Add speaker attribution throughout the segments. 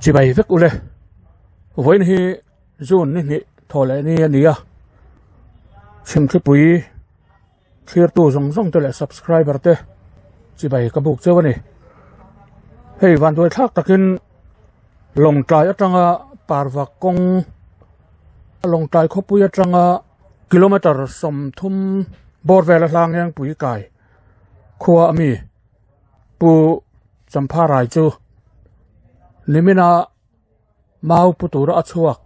Speaker 1: Chibai vek ule. Vawiin hi June ni hnih thaw leh ni a ni a. Chhimthlipui thlirtu zawng zawng te leh subscriber te chibai ka buk cheu a ni. Hei vanduai thlak takin Lawngtlai atanga parva kawng Lawngtlai khawpui atanga kilometer 30 bawr vela hlang hian pui kai khua ami Pu Champharai chu nimina mau pu tura a chhuak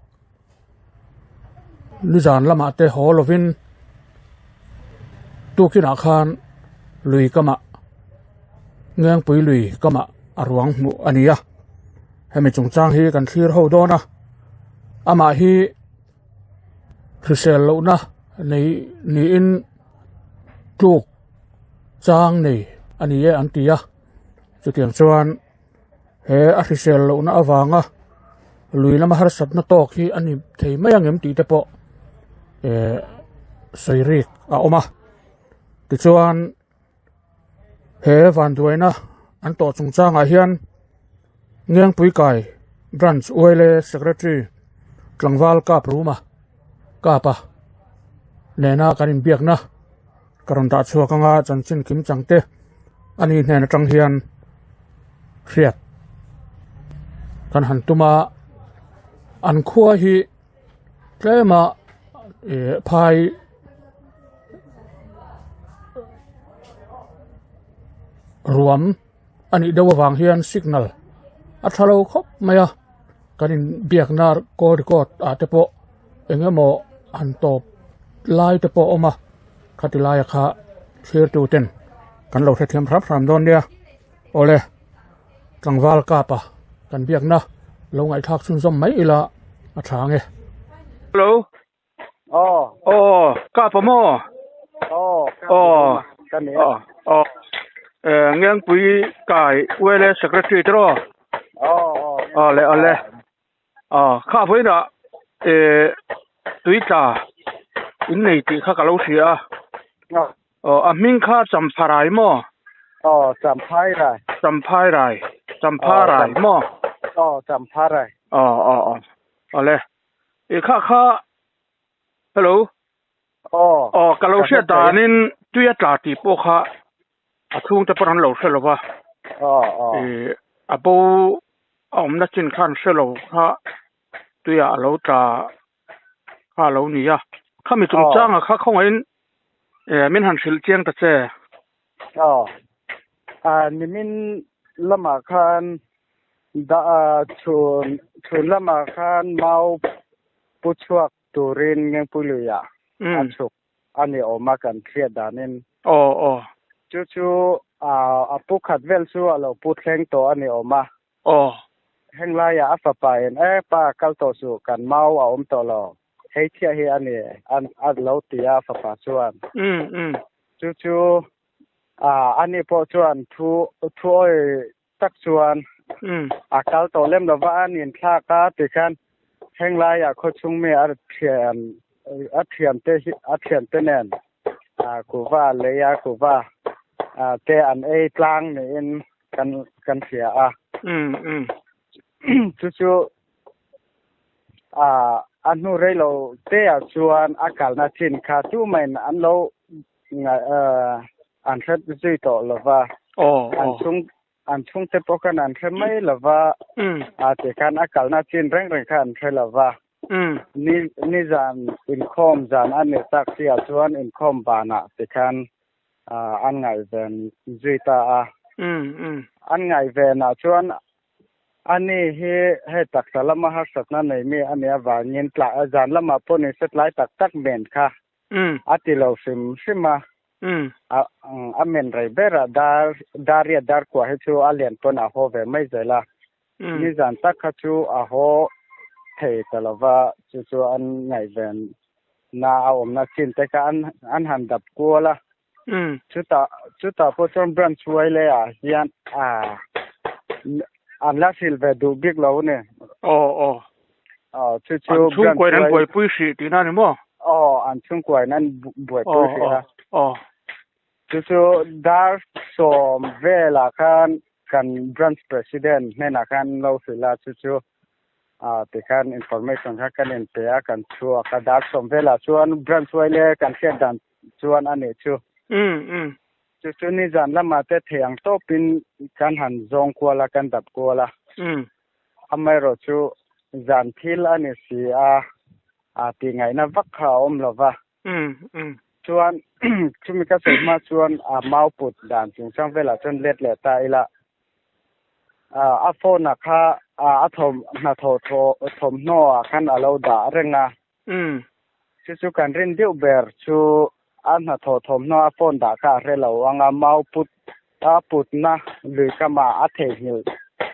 Speaker 1: nizan lamah te haw lovin tukinah khan lui kamah Ngengpui lui kamah a ruang hmuh a ni a hemi chungchang hi kan thlir ho dawn a amah hi hrisel lohna nei niin tluk chang nei a ni e an ti a chutiang chuan he a hrisel lohna avanga lui lama harsatna tawk hi a ni thei mai ang em tih te pawh eh sawi rik a awm a tichuan he vanduaina an tawh chungchangah hian Ngengpui kai branch uaile secretary tlangval kap ruma kapa nena kan inbiakna ka rawn dah chhuak anga chanchin kim chang te a ni hnen atang hian hriat kan han tum a an khua hi tlema ih phai ruam a nih deuh avang hian signal a tha lo khawp mai a kan inbiakna call record ah te pawh eng emaw han tawp lai te pawh a awm a khati laia kha thlir tu ten kan lo hrethiam hram hram dawn nia awle tlangval kapa kan biakna lo ngaihthlak chhunzawm mai ila a tha ang e. Hello.
Speaker 2: Aw.
Speaker 1: Aw, kapa maw?
Speaker 2: Aw.
Speaker 1: Aw.
Speaker 2: Ka ni.
Speaker 1: Aw. Aw. Eh, Ngengpui kai ULA secretary te rawh.
Speaker 2: Aw, aw.
Speaker 1: Aw le, aw le. Aw, kha vawiinah eh tui tla in nei tih kha ka lo hria a.
Speaker 2: Aw.
Speaker 1: Aw, a hming kha Champharai maw?
Speaker 2: Aw, Champhairai.
Speaker 1: Champhairai. Champharai maw?
Speaker 2: Aw, Champharai.
Speaker 1: Aw, aw, aw. Aw le. I kha kha Hello.
Speaker 2: Aw.
Speaker 1: Aw, ka lo hriat danin tui a tla tih pawh kha a chhungte pawh an lo hre lo va.
Speaker 2: Aw, aw.
Speaker 1: I a bo a awmna chin khan hre lo kha tuiah a lo tla kha a lo ni a. Khami chungchanga kha khawngaihin min han hrilh chiang ta che.
Speaker 2: Aw. A nimin lamah khan da chhun chhun lamah khan mau pu chhuak turin Ngengpui luiah a chhuk a ni awm a kan hriat danin.
Speaker 1: Aw aw.
Speaker 2: Chu chu a pu khat vel chu a lo pu thleng tawh a ni awm a.
Speaker 1: Aw.
Speaker 2: Heng laiah a fapa in e pa kal tawh suh kan mau a awm tawh lo hei chiah hi a ni a lo ti a fapa chuan.
Speaker 1: Um um.
Speaker 2: Chu chu a ni pawh chuan thu thu awi tak chuan
Speaker 1: um.
Speaker 2: A kal tawh lem lova a nin thlak a tikhan heng laiah khawchhung mi a thian a thiante hi a thiante nen kuhva lei a kuhva te an ei tlang niin kan kan hria a.
Speaker 1: Um um.
Speaker 2: Chu chu a a hnu rei lo te ah chuan a kalna chin kha tu main an lo an hre zui tawh lova.
Speaker 1: Aw
Speaker 2: An chhung an chhungte pawh khan an hre mai lova.
Speaker 1: Um.
Speaker 2: A tikhan a kalna chin reng reng kha an hre lova.
Speaker 1: Um.
Speaker 2: Ni nizan inkhawm zan a ni tak si ah chuan inkhawm banah tikhan an ngaihven zui ta a.
Speaker 1: Um um.
Speaker 2: An ngaihvenah chuan ani hi hei taksa lama harsatna nei mi a nih avangin tla zan lamah pawh ni se tlai tak tak men kha a ti lo hrim hrim a.
Speaker 1: Um.
Speaker 2: A a men rei berah dar dariat dar kua hi chu a lian pawn a haw ve mai zel a.
Speaker 1: Um.
Speaker 2: Nizan tak kha chu a haw thei ta lova chu chu an ngaihven na a awmna chin te kha an an han dap kual a.
Speaker 1: Um.
Speaker 2: Chutah chutah pawh chuan branch huai leh ah hian a an la hrilh ve duh bik lo a ni.
Speaker 1: Aw aw.
Speaker 2: Aw chu chu
Speaker 1: An
Speaker 2: branch
Speaker 1: chhungkuain an
Speaker 2: huai
Speaker 1: buaipui hrih tihna a ni maw?
Speaker 2: Aw an chhungkuain an buaipui
Speaker 1: Aw
Speaker 2: hrih
Speaker 1: aw
Speaker 2: a.
Speaker 1: aw.
Speaker 2: Chu chu dar 10 velah khan. kan branch president hnenah khan an lo hrilh a, chu chu tikhan information kha kan inpe a, kan chhuak a, dar sawm velah chuan branch uaile kan hriat dan chuan a nih chu. Chu chu nizan lamah te thei ang tawpin kan han zawng kual a, kan dap kual a. Amaherawh chu zan thil a ni si a, tih ngaihna vak kha a awm lo va. Chuan chumi ka sawi hma chuan a mau put dan chungchang velah chuan let leh ta ila. A phone ah kha a thawm hnathawh thawmhnaw ah khan a lo dah reng a. Chu chu kan rin deuh ber chu a hnathawh thawmhnaw a phone dah kha a hre lo ang a, mau put a putna lui kamah a theihnghilh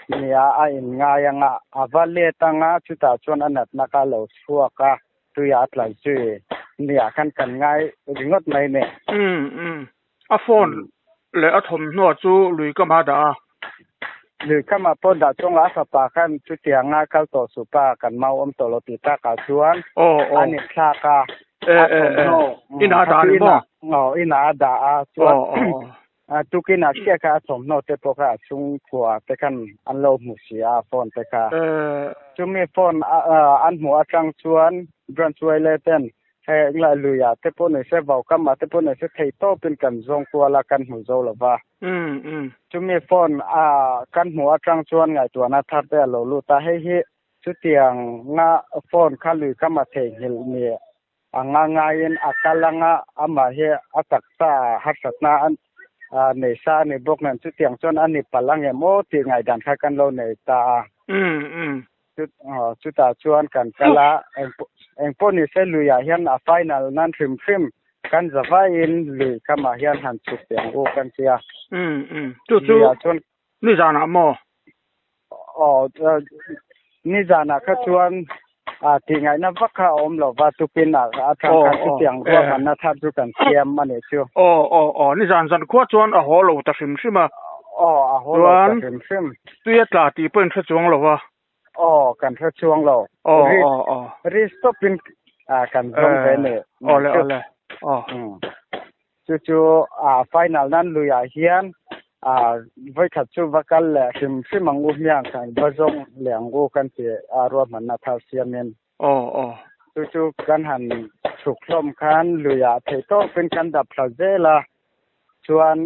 Speaker 2: nia a inngai ang a, a va let ang a, chutah chuan a natna kha a lo chhuak a, tuiah a tla zui nia khan kan ngai ringawt mai ni.
Speaker 1: A phone leh a thawmhnaw chu lui kamah a dah a.
Speaker 2: Lui kamah pawh dah chunga a fapa khan chutianga kal tawh suh pa kan mau awm tawh lo tih takah chuan a ni thlak a. A thawmhnaw
Speaker 1: inah a dah a ni maw?
Speaker 2: Aw inah a dah a chuan tukinah chiah kha a thawmhnaw te pawh kha a chhungkua te khan an lo hmu si a phone te kha. Chumi phone an hmuh atang chuan branch yla ten Heng lai luiah te pawh nei se, vaukam-ah te pawh nei se thei tawpin kan zawng kual a, kan hmu zo lo va. Chumi phone a kan hmuh atang chuan ngaihtuahna thar te a lo lut a, hei hi chutianga phone kha lui kama theihnghilh ni anga ngaiin a kal anga amah hi a taksa harsatna a nei sa a ni bawk nen chutiang chuan a ni palh angem aw tih ngaihdan kha kan lo nei ta a. Chutah chuan kan kal a, engpawh ni se luiah hian a final nan hrim hrim kan za vaiin lui kamah hian han chhuk teh ang u kan ti a.
Speaker 1: Chu chu nizanah maw?
Speaker 2: Aw, nizanah kha chuan tih ngaihna vak kha a awm lo va, tukin ah atang khan chutiang ruahmanna thar chu kan siam a nih chu.
Speaker 1: Aw, aw, aw, nizan zan khua chuan a haw lo ta hrim hrim a.
Speaker 2: Aw, a haw lo ta hrim hrim.
Speaker 1: Tui a tla tih pawh in hre chuang lo a.
Speaker 2: Aw, kan hre chuang lo.
Speaker 1: Aw, aw, aw.
Speaker 2: Ri stop in kan zawng ve ni.
Speaker 1: Aw le, aw le. Aw.
Speaker 2: Chu chu a final nan luiah hian vawikhat chu va kal leh hrim hrim ang u hmiang kan va zawng leh ang u kan ti a ruahmanna thar siamin.
Speaker 1: Aw, aw.
Speaker 2: Chu chu kan han chhuk hlawm khan luiah theihtawpin kan dap thla zel a, chuan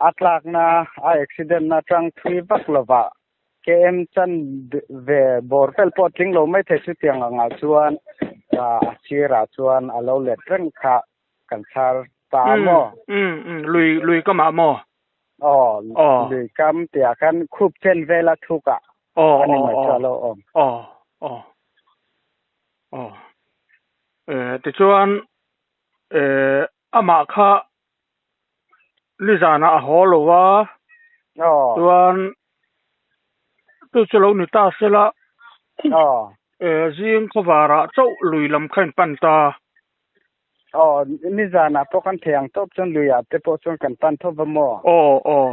Speaker 2: a tlakna a accident na tang thui vak lovah KM chan ve bawr vel pawh a tling lo mai thei chutiang angah chuan a sirah chuan a lo let reng kha kan chhar ta a maw?
Speaker 1: Umm umm lui lui kamah maw?
Speaker 2: Aw lui kam tihah khan khup chen vela thukah a ni mai chu a lo awm.
Speaker 1: Aw aw aw tichuan amah kha nizanah a haw lo a chuan chu chu lo ni ta sela zing khawvarah chauh lui lam kha in pan ta.
Speaker 2: Aw, nizanah pawh kan thei ang tawp chuan luiah te pawh chuan kan pan tho va maw?
Speaker 1: Aw, aw.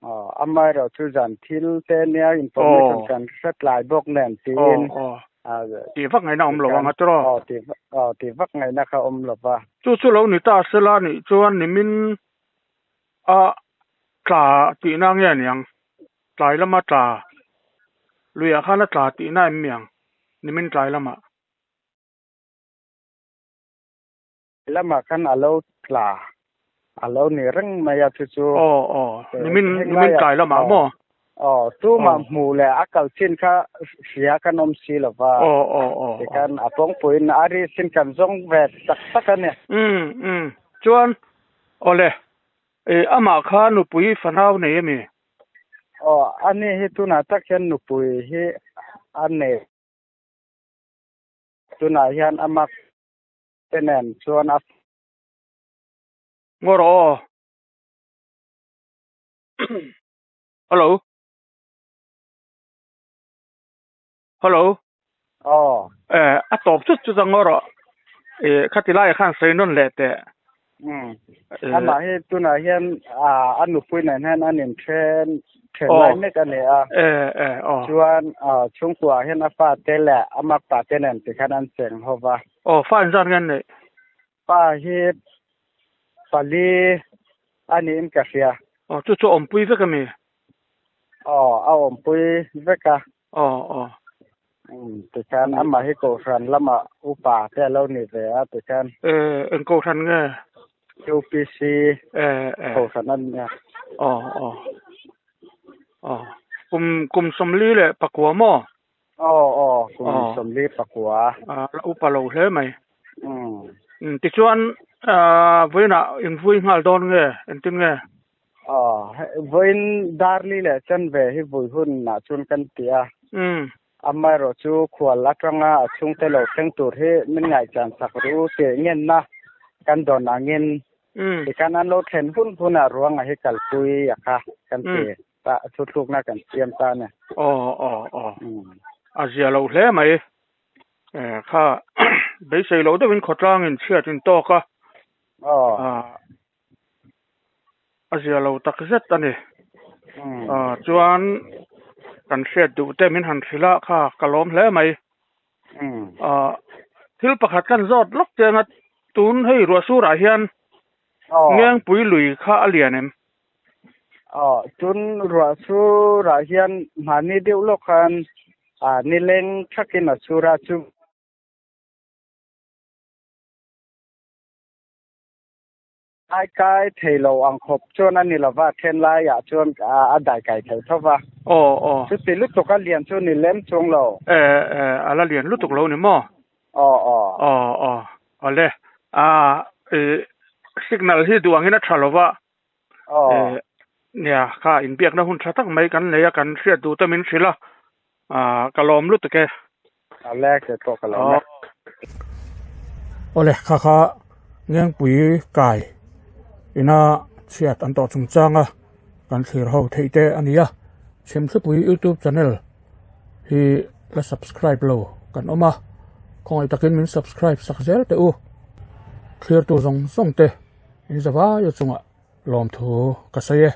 Speaker 2: Aw, amaherawh chu zan thil te nia information kan hre tlai bawk nen tiin.
Speaker 1: Aw, aw. Tih vak ngaihna awm lo ang a tiraw?
Speaker 2: Aw, tih aw, tih vak ngaihna kha awm lo va.
Speaker 1: Chu chu lo ni ta sela nih chuan nimin a tla tihna nge aniang? Tlai lama tla, luiah khan a tla tihna em mi ang? Nimin tlai lamah.
Speaker 2: Lamah khan a lo tla, a lo ni reng mai a chu chu.
Speaker 1: Aw aw, nimin nimin tlai lamah maw?
Speaker 2: Aw, tumah hmuh leh a kal chin kha hria kan awm si lo va.
Speaker 1: Aw aw aw.
Speaker 2: Tikhan a pawngpuiin a ri sin kan zawng ve tak tak a ni.
Speaker 1: Umm umm, chuan awle, amah kha nupui fanau nei a mi?
Speaker 2: Aw, ani hi tunah tak hian nupui hi a nei. Tunah hian a mak te nen chuan a.
Speaker 1: Ngaw rawh aw. Hello. Hello.
Speaker 2: Aw.
Speaker 1: Eh, a tawp chut chut a ngaw rawh. Eh, khati laiah khan sawi nawn leh teh.
Speaker 2: Umm. Amah hi tunah hian a nupui nen hian an inthen then lai mek a ni a. Chuan chhungkuaah hian a fate leh a makpa te nen tikhan an cheng ho va.
Speaker 1: Aw, fa engzat nge an neih?
Speaker 2: Pa hi pali a niin ka hria.
Speaker 1: Aw, chu chu awmpui vek a mi?
Speaker 2: a awmpui vek a.
Speaker 1: Aw aw.
Speaker 2: Um tikhan amah hi kohhran lamah upa te a lo ni ve a tikhan.
Speaker 1: Eh eng kohhran nge?
Speaker 2: UPC
Speaker 1: eh eh
Speaker 2: kohhran a nia.
Speaker 1: Aw aw. Aw kum kum 44 maw?
Speaker 2: Aw aw kum 44.
Speaker 1: A la upa lo hle mai.
Speaker 2: Um.
Speaker 1: Um tichuan ah vawiinah invui nghal dawn nge engtin nge?
Speaker 2: Aw vawiin darli leh chanve hi vui hunah chuan kan ti a.
Speaker 1: Um.
Speaker 2: Amaherawh chu khual atanga a chhungte lo thleng tur hi min ngaihchan sak ru tih ngenna kan dawn angin tikhan an lo thlen hun hunah ruangah hi kalpui a kha kan ti ta thuthlukna kan siam ta a ni.
Speaker 1: Aw aw aw a zia lo hle mai kha beisei loh deuhin khawtlangin chhiat in tawk a a zia lo tak zet a ni. Ah chuan kan hriat duh te min han hrilh a kha ka lawm hle mai. Ah thil pakhat kan zawt lawk chiang a tun hei ruah surah hian Ngengpui lui kha a lian em?
Speaker 2: Aw tun ruah surah hian mahni deuh lawk khan ah nileng thakin a sur a chu. Ai kai thei lo ang khawp chuan a ni lo va, then laiah chuan a dai kai thei tho va.
Speaker 1: Aw aw.
Speaker 2: Chuti lutuk a lian chu ni lem chung lo.
Speaker 1: E e a la lian lutuk lo ni maw?
Speaker 2: Aw aw.
Speaker 1: Aw aw awle a i signal hi duh angin a tha lo va.
Speaker 2: Aw.
Speaker 1: E nia kha inbiakna hun tha tak mai kan nei a kan hriat duh te min hrilh a a ka lawm lutuk e.
Speaker 2: Awle ke pawh ka lawm e.
Speaker 1: Awle kha kha Ngengpui kai ina chhiat an tawh chungchang a kan thlir ho theih te a ni a Chhimthlipui youtube channel hi la subscribe lo kan awm a khawngaih takin min subscribe sak zel teh u thlir tu zawng zawng te in zavai a chungah lawmthu ka sawi e.